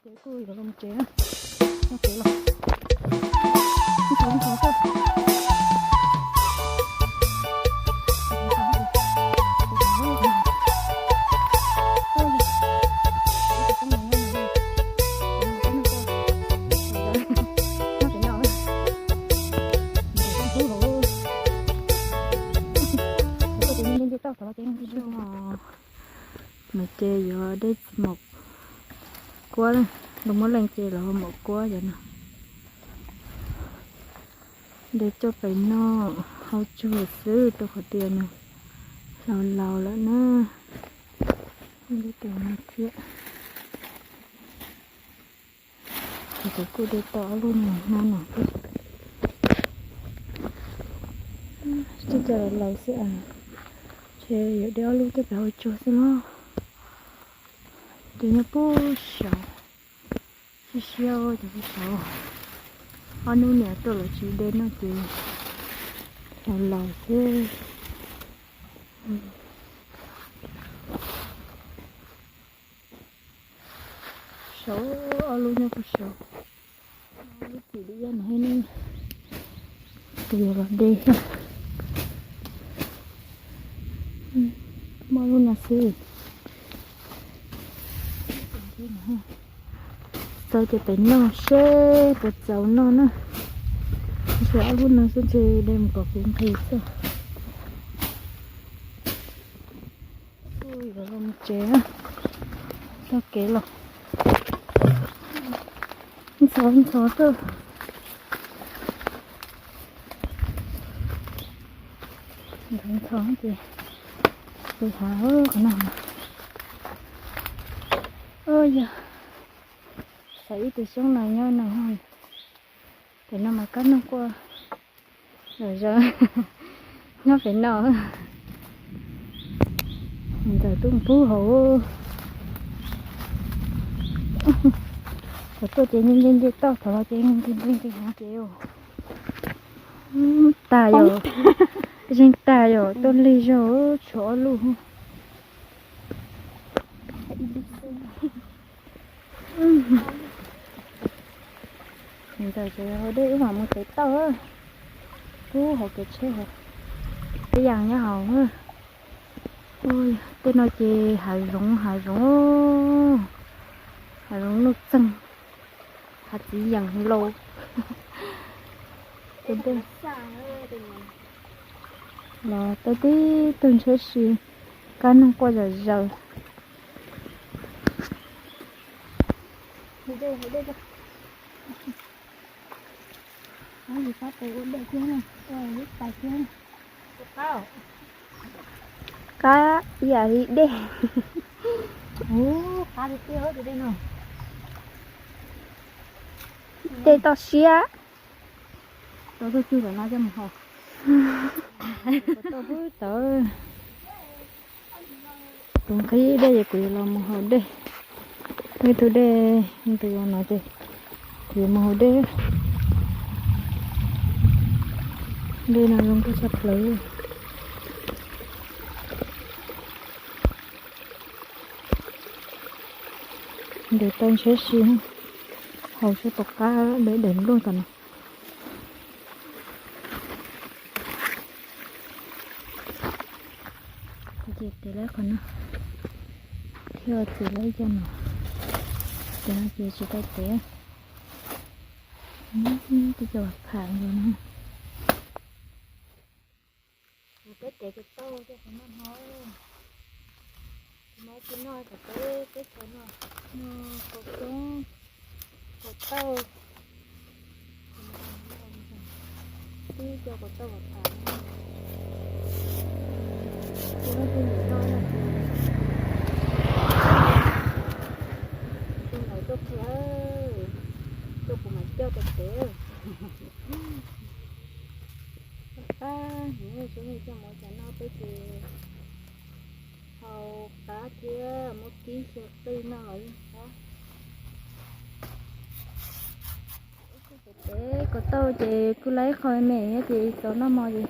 Ces kuj yuav los tsev na, txoj kev los ib txhov ib txhov xwb. Mas ces yuav dej txiv maum kuab, lus muab leej ces los maum kuab yom no. Dej coj pem noj hauv tsuag xwb rau qhov tias nws laus laus lawm na. Dej tus no thiab. Ces kuj de tau ob lub no no thiab. Tib co laus laus xwb as, ces yuav de ob lub coj pem hauv tsuag xwb los. Ces nyob puag saud, siab siab ces puag saud. Ob hnub niam tuaj los tsis de no ces laus laus xwb. Saud, ob lub nyob puag saud. Lub txim li yaj no thiab ne, kuv yuav los de thiab. Muaj lub no xwb. Txaus ces pem noj seb puas txaus noj na. Ntshe ob lub no xwb ntshe de mus kom kuv nqhis xwb. Kuj yuav los tsev na, txoj kev los ntxhov ntxhov xwb. Ntxhov ntxhov ces kuv hav qhov no. Yog xav ib tug xyoob no nyob no, pem no mas kab noog quaj zom zaws nyob pem no. Ntxawm tuaj pub hauv. Thaum tuaj ces nce nce nce tauj, thaum los ces nce nce nce hav ces tag yom, zeeg tag yom, tuaj lig zog tshuav ob lub. Ntxawm ces haus dej wb mam mus tev tauj, pub hauv kev tsheb hauv, peb yas nyob hauv. Tej no ces hav zoov hav zoov, hav zoov nuj txeeg, hav txiv yeem laus. Los tau tib tug ntshiab si, kab noog quaj zom zaws. Qab ib yam li dej. Tej toj siab. Tus nqhis dej ces kuv yuav los mus haus dej. Ib tug dej, tus no ces kuv yuav mus haus dej. Dej no zoo nkauj tshaj plaws. Ntes tau ntshiab si, haus sab tom qab dej daim nplooj tom no. Ces tev lawm qhov no, thiaj txiv lawm cov no, ces no ces tsis tau tev. Tej cov pham ntawd na. Peb tev cov tauj coj qhov no hov, mas tsis noj kom peb teb chaws no, no kaus xyoob, kaus tauj, twb coj kaus tauj kom tham. Tus no tus niam no na, tus ntawd tuaj qhia, tuaj kuv mam coj tau tev. Pab, nws tsis coj mus cas no peb ces haus qab thiab muab kib xyaw qij noj los yeej qab. Tev kaus tauj ces kuj laib qho me me ces txaus noj mov ces